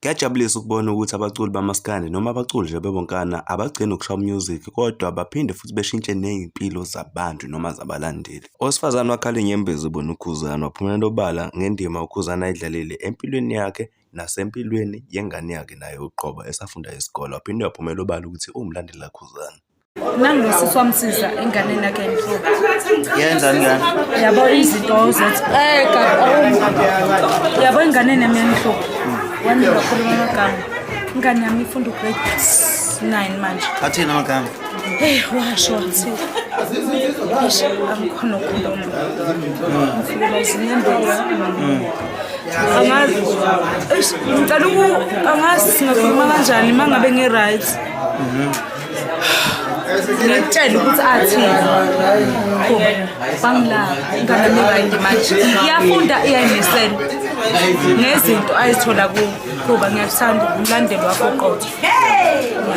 Kuyajabulisa ukubona ukuthi abaculi bamaskandi noma abaculi nje bebonkana abagcini ukushaya umusic kodwa baphinde futhi beshintshe ney'mpilo zabantu noma zabalandeli. Owesifazane wakhala inyembezi ubona uKhuzani waphumelela obala ngendima uKhuzani ayidlalile empilweni yakhe nasempilweni yengane yakhe naye uqobo esafunda isikole waphinde waphumela obala ukuthi uwumlandeli kaKhuzani. Nangu nosisi wamsiza enganeni yakhe emhlophe. Yenzani ngane? Yabo izinto ozothi eh yabo enganeni yami emhlophe. Wani kakhulu amagama. Ingane yami ifunda ugrade 9 manje. Athini amagama? Hey washo wathi. Eish angikhona ukukhuluma. Ngifikelwa izinyembezi. Angazi. Eish ngicela uku angazi singakhuluma kanjani mangabe ngi-right. Ngikutshela ukuthi athini. Bangilapha ingane yami i-right manje. Iyafunda iyayimisela ngezinto ayizithola kubo. Khuba ngiyakuthanda umlandeli wakho qotho.